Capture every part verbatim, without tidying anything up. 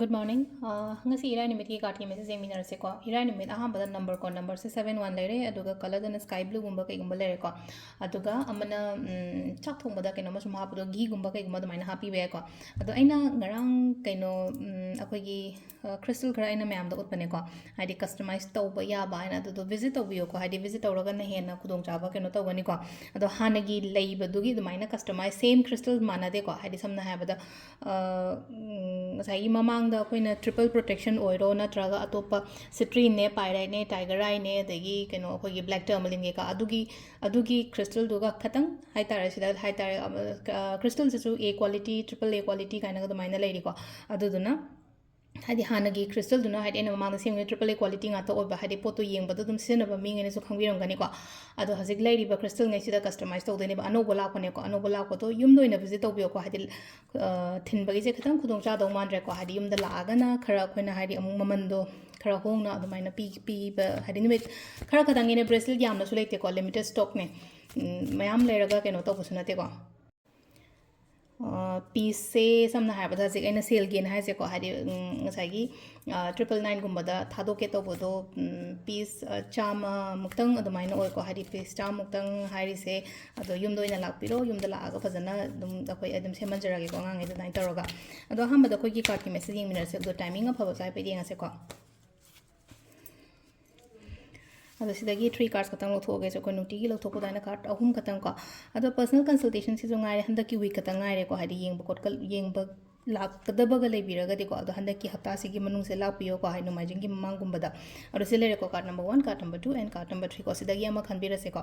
Good morning. ꯑꯥ, ꯉꯁꯤ ꯏꯔꯥꯏ ꯅꯨꯃꯤꯠꯀꯤ card-ꯀꯤ message ꯌꯦꯡꯃꯤꯟꯅꯔꯁꯦꯀꯣ꯫ ꯏꯔꯥꯏ ꯅꯨꯃꯤꯠ ꯑꯍꯥꯟꯕꯗ number ꯀꯣ, number six seven one ꯂꯩꯔꯦ, ꯑꯗꯨꯒ colour-ꯗꯅ sky blue-ꯒꯨꯝꯕ ꯀꯩꯒꯨꯝꯕ ꯂꯩꯔꯦꯀꯣ꯫ ꯑꯗꯨꯒ ꯑꯃꯅ, ꯎꯝ, ꯆꯥꯛ ꯊꯣꯡꯕꯗ ꯀꯩꯅꯣꯝꯃ ꯁꯨꯝ ꯍꯥꯞꯄꯗꯣ, ꯘꯤꯒꯨꯝꯕ ꯀꯩꯒꯨꯝꯕ ꯑꯗꯨꯃꯥꯏꯅ ꯍꯥꯞꯄꯤꯕ ꯌꯥꯏꯀꯣ꯫ ꯑꯗꯣ ꯑꯩꯅ ꯉꯔꯥꯡ ꯀꯩꯅꯣ, ꯎꯝ, ꯑꯩꯈꯣꯏꯒꯤ, ꯑ, crystal ꯈꯔ ꯑꯩꯅ ꯃꯌꯥꯝꯗ ꯎꯠꯄꯅꯦꯀꯣ, ꯍꯥꯏꯗꯤ customize ꯇꯧꯕ ꯌꯥꯕ ꯍꯥꯏꯅ꯫ ꯑꯗꯨꯗꯣ visit ꯇꯧꯕꯤꯌꯨꯀꯣ, ꯍꯥꯏꯗꯤ visit ꯇꯧꯔꯒꯅ ꯍꯦꯟꯅ ꯈꯨꯗꯣꯡꯆꯥꯕ ꯀꯩꯅꯣ ꯇꯧꯒꯅꯤꯀꯣ꯫ ꯑꯗꯣ ꯍꯥꯟꯅꯒꯤ ꯂꯩꯕꯗꯨꯒꯤ ꯑꯗꯨꯃꯥꯏꯅ customize, same crystal ꯃꯥꯟꯅꯗꯦꯀꯣ꯫ ꯍꯥꯏꯗꯤ ꯁꯝꯅ ꯍꯥꯏꯔꯕꯗ, ꯑ, ꯎꯝ, ꯉꯁꯥꯏꯒꯤ ꯃꯃꯥꯡꯗ ꯑꯩꯈꯣꯏꯅ triple protection ꯑꯣꯏꯔꯣ, ꯅꯠꯇ꯭ꯔꯒ ꯑꯇꯣꯞꯄ citrine-ꯅꯦ, pyrite-ꯅꯦ, tigerite-ꯅꯦ, ꯑꯗꯒꯤ ꯀꯩꯅꯣ ꯑꯩꯈꯣꯏꯒꯤ black tourmaline ꯀꯩꯀꯥ, ꯑꯗꯨꯒꯤ, ꯑꯗꯨꯒꯤ crystal-ꯗꯨꯒ ꯈꯇꯪ ꯍꯥꯏꯇꯥꯔꯦ, ꯁꯤꯗ ꯍꯥꯏꯇꯥꯔꯦ, ꯑꯃ, ꯑ, crystal-ꯁꯤꯁꯨ A quality, triple A quality ꯀꯥꯏꯅꯒ ꯑꯗꯨꯃꯥꯏꯅ ꯂꯩꯔꯤꯀꯣ꯫ ꯑꯗꯨꯗꯨꯅ ꯍꯥꯏꯗꯤ ꯍꯥꯟꯅꯒꯤ crystal-ꯗꯨꯅ, ꯍꯥꯏꯗꯤ ꯑꯩꯅ ꯃꯃꯥꯡꯗ ꯁꯦꯝꯈꯤꯕ triple A quality ꯉꯥꯛꯇ ꯑꯣꯏꯕ, ꯍꯥꯏꯗꯤ ꯄꯣꯠꯇꯣ ꯌꯦꯡꯕꯗ ꯑꯗꯨꯝ ꯁꯤꯖꯤꯟꯅꯕ ꯃꯤꯉꯩꯅꯁꯨ ꯈꯪꯕꯤꯔꯝꯒꯅꯤꯀꯣ꯫ ꯑꯗꯣ ꯍꯧꯖꯤꯛ ꯂꯩꯔꯤꯕ crystal-ꯉꯩꯁꯤꯗ customize ꯇꯧꯗꯣꯏꯅꯦꯕ꯫ ꯑꯅꯧꯕ ꯂꯥꯛꯄꯅꯦꯀꯣ, ꯑꯅꯧꯕ ꯂꯥꯛꯄꯗꯣ ꯌꯨꯝꯗ ꯑꯣꯏꯅ visit ꯇꯧꯕꯤꯌꯣꯀꯣ꯫ ꯍꯥꯏꯗꯤ, ꯑ, ꯊꯤꯟꯕꯒꯤꯁꯦ ꯈꯤꯇꯪ ꯈꯨꯗꯣꯡ ꯆꯥꯗꯧ ꯃꯥꯟꯗ꯭ꯔꯦꯀꯣ꯫ ꯍꯥꯏꯗꯤ ꯌꯨꯝꯗ ꯂꯥꯛꯑꯒꯅ ꯈꯔ ꯑꯩꯈꯣꯏꯅ, ꯍꯥꯏꯗꯤ ꯑꯃꯨꯛ ꯃꯃꯟꯗꯣ ꯈꯔ ꯍꯣꯡꯅ ꯑꯗꯨꯃꯥꯏꯅ ꯄꯤ-, ꯄꯤꯕ, ꯍꯥꯏꯗꯤ ꯅꯨꯃꯤꯠ ꯈꯔ ꯈꯛꯇꯪꯒꯤꯅꯦ, bracelet ꯌꯥꯝꯅꯁꯨ ꯂꯩꯇꯦꯀꯣ, limited stock-ꯅꯦ꯫ ꯎꯝ, ꯃꯌꯥꯝ ꯂꯩꯔꯒ ꯀꯩꯅꯣ ꯇꯧꯕꯁꯨ ꯅꯠꯇꯦꯀꯣ꯫ ꯑ, piece-ꯁꯦ ꯁꯝꯅ ꯍꯥꯏꯔꯕꯗ ꯍꯧꯖꯤꯛ ꯑꯩꯅ sale-ꯒꯤꯅ ꯍꯥꯏꯁꯦꯀꯣ, ꯍꯥꯏꯗꯤ, ꯎꯝ, ꯉꯁꯥꯏꯒꯤ, ꯑ, triple nine-ꯒꯨꯝꯕꯗ ꯊꯥꯗꯣꯛꯀꯦ ꯇꯧꯕꯗꯣ, ꯎꯝ, piece, ꯑ, ꯆꯥꯝꯃꯃꯨꯛꯇꯪ ꯑꯗꯨꯃꯥꯏꯅ ꯑꯣꯏꯀꯣ, ꯍꯥꯏꯗꯤ piece ꯆꯥꯝꯃꯃꯨꯛꯇꯪ ꯍꯥꯏꯔꯤꯁꯦ꯫ ꯑꯗꯣ ꯌꯨꯝꯗ ꯑꯣꯏꯅ ꯂꯥꯛꯄꯤꯔꯣ, ꯌꯨꯝꯗ ꯂꯥꯛꯑꯒ ꯐꯖꯅ ꯑꯗꯨꯝ ꯑꯩꯈꯣꯏ ꯑꯗꯨꯝ ꯁꯦꯝꯍꯟꯖꯔꯒꯦꯀꯣ ꯑꯉꯥꯡꯉꯩ ꯑꯗꯨꯃꯥꯏꯅ ꯇꯧꯔꯒ꯫ ꯑꯗꯣ ꯑꯍꯥꯟꯕꯗ ꯑꯩꯈꯣꯏꯒꯤ card-ꯀꯤ message ꯌꯦꯡꯃꯤꯟꯅꯔꯁꯦ, ꯑꯗꯣ timing ꯑꯐꯕꯁꯨ ꯍꯥꯏꯐꯦꯠ ꯌꯦꯡꯉꯁꯦꯀꯣ꯫ ꯑꯗꯣ ꯁꯤꯗꯒꯤ three cards ꯈꯛꯇꯪ ꯂꯧꯊꯣꯛꯑꯒꯦꯁꯨ, ꯑꯩꯈꯣꯏ ꯅꯨꯡꯇꯤꯒꯤ ꯂꯧꯊꯣꯛꯄ ꯑꯗꯨꯃꯥꯏꯅ card ꯑꯍꯨꯝ ꯈꯛꯇꯪ ꯀꯣ꯫ ꯑꯗꯣ personal consultation-ꯁꯤꯁꯨ ꯉꯥꯏꯔꯦ, ꯍꯟꯗꯛꯀꯤ week ꯈꯛꯇꯪ ꯉꯥꯏꯔꯦꯀꯣ, ꯍꯥꯏꯗꯤ ꯌꯦꯡꯕ ꯈꯣꯠꯀ-, ꯌꯦꯡꯕ ꯂꯥꯛꯀꯗꯕꯒ ꯂꯩꯕꯤꯔꯒꯗꯤꯀꯣ, ꯑꯗꯣ ꯍꯟꯗꯛꯀꯤ ꯍꯞꯇꯥꯁꯤꯒꯤ ꯃꯅꯨꯡꯁꯦ ꯂꯥꯛꯄꯤꯌꯣꯀꯣ, ꯍꯥꯏꯗꯤ ꯅꯣꯡꯃꯥꯏꯖꯤꯡꯒꯤ ꯃꯃꯥꯡꯒꯨꯝꯕꯗ꯫ ꯑꯗꯣ ꯁꯤ ꯂꯩꯔꯦꯀꯣ, card number one, card number two and card number three ꯀꯣ, ꯁꯤꯗꯒꯤ ꯑꯃ ꯈꯟꯕꯤꯔꯁꯦꯀꯣ꯫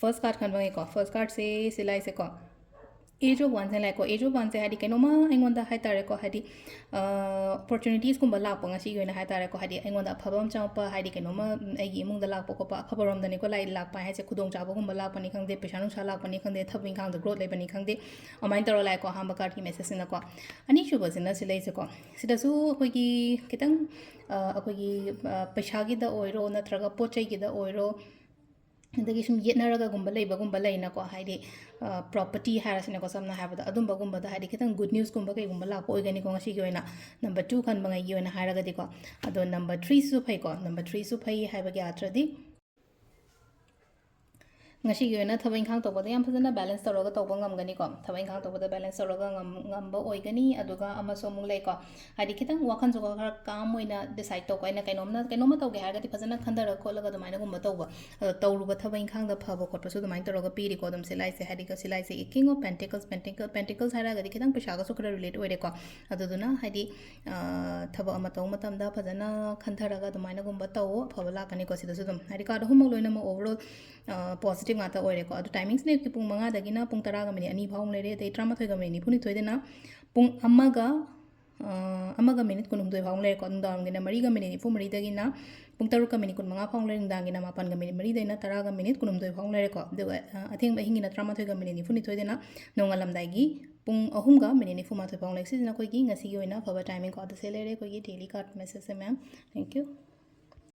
First card ꯈꯟꯕꯉꯩꯀꯣ, first card-ꯁꯦ ꯁꯤ ꯂꯥꯛꯏꯁꯦꯀꯣ, Age of Wands ꯍꯥꯏꯅ ꯂꯥꯛꯑꯦꯀꯣ꯫ Age of Wands-ꯁꯦ ꯍꯥꯏꯗꯤ ꯀꯩꯅꯣꯝꯃ ꯑꯩꯉꯣꯟꯗ ꯍꯥꯏꯇꯥꯔꯦꯀꯣ, ꯍꯥꯏꯗꯤ, ꯑ, opportunities-ꯀꯨꯝꯕ ꯂꯥꯛꯄ ꯉꯁꯤꯒꯤ ꯑꯣꯏꯅ ꯍꯥꯏꯇꯥꯔꯦꯀꯣ, ꯍꯥꯏꯗꯤ ꯑꯩꯉꯣꯟꯗ ꯑꯐꯕ ꯑꯃ ꯆꯪꯉꯛꯄ, ꯍꯥꯏꯗꯤ ꯀꯩꯅꯣꯝꯃ, ꯎꯝ, ꯑꯩꯒꯤ ꯏꯃꯨꯡꯗ ꯂꯥꯛꯄ ꯈꯣꯠꯄ, ꯑꯐꯕꯔꯣꯝꯗꯅꯤꯀꯣ ꯂꯥꯛꯏ-, ꯂꯥꯛꯄ ꯍꯥꯏꯁꯦ, ꯈꯨꯗꯣꯡꯆꯥꯕꯒꯨꯝꯕ ꯂꯥꯛꯄꯅꯤ ꯈꯪꯗꯦ, ꯄꯩꯁꯥ ꯅꯨꯡꯁꯥ ꯂꯥꯛꯄꯅꯤ ꯈꯪꯗꯦ, ꯊꯕꯛ ꯏꯪꯈꯥꯡꯗ growth ꯂꯩꯕꯅꯤ ꯈꯪꯗꯦ, ꯑꯗꯨꯃꯥꯏꯅ ꯇꯧꯔ ꯂꯥꯛꯑꯦꯀꯣ꯫ ꯑꯍꯥꯟꯕ card-ꯀꯤ message-ꯁꯤꯅꯀꯣ꯫ ꯑꯅꯤꯁꯨꯕꯁꯤꯅ ꯁꯤ ꯂꯩꯁꯦꯀꯣ, ꯁꯤꯗꯁꯨ ꯑꯩꯈꯣꯏꯒꯤ ꯈꯤꯇꯪ, ꯑ, ꯑꯩꯈꯣꯏꯒꯤ, ꯑ, ꯄꯩꯁꯥꯒꯤꯗ ꯑꯣꯏꯔꯣ ꯅꯠꯇ꯭ꯔꯒ ꯄꯣꯠ ꯆꯩꯒꯤꯗ ꯑꯣꯏꯔꯣ, ꯑꯗꯒꯤ ꯁꯨꯝ ꯌꯦꯠꯅꯔꯒꯒꯨꯝꯕ ꯂꯩꯕꯒꯨꯝꯕ ꯂꯩꯅꯀꯣ, ꯍꯥꯏꯗꯤ ꯄ꯭ꯔꯣꯄꯔꯇꯤ ꯍꯥꯏꯔꯁꯤꯅꯀꯣ, ꯁꯝꯅ ꯍꯥꯏꯔꯕꯗ ꯑꯗꯨꯝꯕꯒꯨꯝꯕꯗ ꯍꯥꯏꯗꯤ ꯈꯤꯇꯪ ꯒꯨꯗ ꯅ꯭ꯌꯨꯁꯀꯨꯝꯕ ꯀꯩꯒꯨꯝꯕ ꯂꯥꯛꯄ ꯑꯣꯏꯒꯅꯤꯀꯣ, ꯉꯁꯤꯒꯤ ꯑꯣꯏꯅ ꯅꯝꯕꯔ ꯇꯨ ꯈꯟꯕꯉꯩꯒꯤ ꯑꯣꯏꯅ ꯍꯥꯏꯔꯒꯗꯤꯀꯣ꯫ ꯑꯗꯣ ꯅꯝꯕꯔ ꯊ꯭ꯔꯤꯁꯨ ꯐꯩꯀꯣ, ꯅꯝꯕꯔ ꯊ꯭ꯔꯤꯁꯨ ꯐꯩ ꯍꯥꯏꯕꯒꯤ ꯑꯥꯔꯊꯗꯤ ꯉꯁꯤꯒꯤ ꯑꯣꯏꯅ ꯊꯕꯛ ꯏꯪꯈꯥꯡ ꯇꯧꯕꯗ ꯌꯥꯝ ꯐꯖꯅ ꯕꯦꯂꯦꯟꯁ ꯇꯧꯔꯒ ꯇꯧꯕ ꯉꯝꯒꯅꯤꯀꯣ꯫ ꯊꯕꯛ ꯏꯪꯈꯥꯡ ꯇꯧꯕꯗ ꯕꯦꯂꯦꯟꯁ ꯇꯧꯔꯒ ꯉꯝ-, ꯉꯝꯕ ꯑꯣꯏꯒꯅꯤ꯫ ꯑꯗꯨꯒ ꯑꯃꯁꯨ ꯑꯃꯨꯛ ꯂꯩꯀꯣ, ꯍꯥꯏꯗꯤ ꯈꯤꯇꯪ ꯋꯥꯈꯜꯁꯨ ꯈꯔ ꯀꯥꯝ ꯑꯣꯏꯅ ꯗꯤꯁꯥꯏꯠ ꯇꯧꯀꯣ꯫ ꯑꯩꯅ ꯀꯩꯅꯣꯝꯅ, ꯀꯩꯅꯣꯝꯃ ꯇꯧꯒꯦ ꯍꯥꯏꯔꯒꯗꯤ ꯐꯖꯅ ꯈꯟꯊꯔ ꯈꯣꯠꯂꯒ ꯑꯗꯨꯃꯥꯏꯅꯒꯨꯝꯕ ꯇꯧꯕ꯫ ꯑꯗꯣ ꯇꯧꯔꯨꯕ ꯊꯕꯛ ꯏꯪꯈꯥꯡꯗ ꯐꯕ ꯈꯣꯠꯄꯁꯨ ꯑꯗꯨꯃꯥꯏꯅ ꯇꯧꯔꯒ ꯄꯤꯔꯤꯀꯣ꯫ ꯑꯗꯨꯝ ꯁꯤ ꯂꯥꯏꯁꯦ, ꯍꯥꯏꯗꯤ ꯁꯤ ꯂꯥꯏꯁꯦ King of Pentacles, Pentacle, Pentacles ꯍꯥꯏꯔꯒꯗꯤ ꯈꯤꯇꯪ ꯄꯩꯁꯥꯒꯁꯨ ꯈꯔ ꯔꯤꯂꯦꯠ ꯑꯣꯏꯔꯦꯀꯣ꯫ ꯑꯗꯨꯗꯨꯅ ꯍꯥꯏꯗꯤ, ꯑ, ꯊꯕꯛ ꯑꯃ ꯇꯧꯕ ꯃꯇꯝꯗ ꯐꯖꯅ ꯈꯟꯊꯔꯒ ꯑꯗꯨꯃꯥꯏꯅꯒꯨꯝꯕ ꯇꯧꯋꯣ, ꯑꯐꯕ ꯂꯥꯛꯀꯅꯤꯀꯣ꯫ ꯁꯤꯗꯁꯨ ꯑꯗꯨꯝ ꯍꯥꯏꯗꯤ ꯀꯥꯔꯠ ꯑꯍꯨꯝꯃꯛ ꯂꯣꯏꯅꯃꯛ overall, ꯑ, positive ꯉꯥꯛꯇ ꯑꯣꯏꯔꯦꯀꯣ꯫ ꯑꯗꯣ ꯇꯥꯏꯃꯤꯡꯁꯤꯅ ꯑꯌꯨꯛꯀꯤ ꯄꯨꯡ ꯃꯉꯥꯗꯒꯤꯅ ꯄꯨꯡ ꯇꯔꯥꯒ ꯃꯤꯅꯤꯠ ꯑꯅꯤ ꯐꯥꯎ ꯂꯩꯔꯦ, ꯑꯗꯩ ꯇꯔꯥꯃꯥꯊꯣꯏꯒ ꯃꯤꯅꯤꯠ ꯅꯤꯐꯨꯅꯤꯊꯣꯏꯗꯅ ꯄꯨꯡ ꯑꯃꯒ, ꯑ, ꯑꯃꯒ ꯃꯤꯅꯤꯠ ꯀꯨꯟꯍꯨꯝꯗꯣꯏ ꯐꯥꯎ ꯂꯩꯔꯦꯀꯣ꯫ ꯅꯨꯡꯗꯥꯡꯒꯤꯅ ꯃꯔꯤꯒ ꯃꯤꯅꯤꯠ ꯅꯤꯐꯨ ꯃꯔꯤꯗꯒꯤꯅ ꯄꯨꯡ ꯇꯔꯨꯛꯀ ꯃꯤꯅꯤꯠ ꯀꯨꯟꯃꯉꯥ ꯐꯥꯎ ꯂꯩꯔꯦ, ꯅꯨꯡꯗꯥꯡꯒꯤꯅ ꯃꯥꯄꯟꯒ ꯃꯤꯅꯤꯠ ꯃꯔꯤꯗꯩꯅ ꯇꯔꯥꯒ ꯃꯤꯅꯤꯠ ꯀꯨꯟꯍꯨꯝꯗꯣꯏ ꯐꯥꯎ ꯂꯩꯔꯦꯀꯣ꯫ ꯑꯗꯨꯒ, ꯑ, ꯑꯊꯦꯡꯕ ꯑꯍꯤꯡꯒꯤꯅ ꯇꯔꯥꯃꯥꯊꯣꯏꯒ ꯃꯤꯅꯤꯠ ꯅꯤꯐꯨꯅꯤꯊꯣꯏꯗꯅ ꯅꯣꯡꯉꯥꯜꯂꯝꯗꯥꯏꯒꯤ ꯄꯨꯡ ꯑꯍꯨꯝꯒ ꯃꯤꯅꯤꯠ ꯅꯤꯐꯨꯃꯥꯊꯣꯏ ꯐꯥꯎ ꯂꯩꯔꯦ꯫ ꯁꯤꯁꯤꯅ ꯑꯩꯈꯣꯏꯒꯤ ꯉꯁꯤꯒꯤ ꯑꯣꯏꯅ ꯑꯐꯕ ꯇꯥꯏꯃꯤꯡꯀꯣ꯫ ꯑꯗꯨ ꯁꯤ ꯂꯩꯔꯦ ꯑꯩꯈꯣꯏꯒꯤ daily card message say, ma'am. Thank you.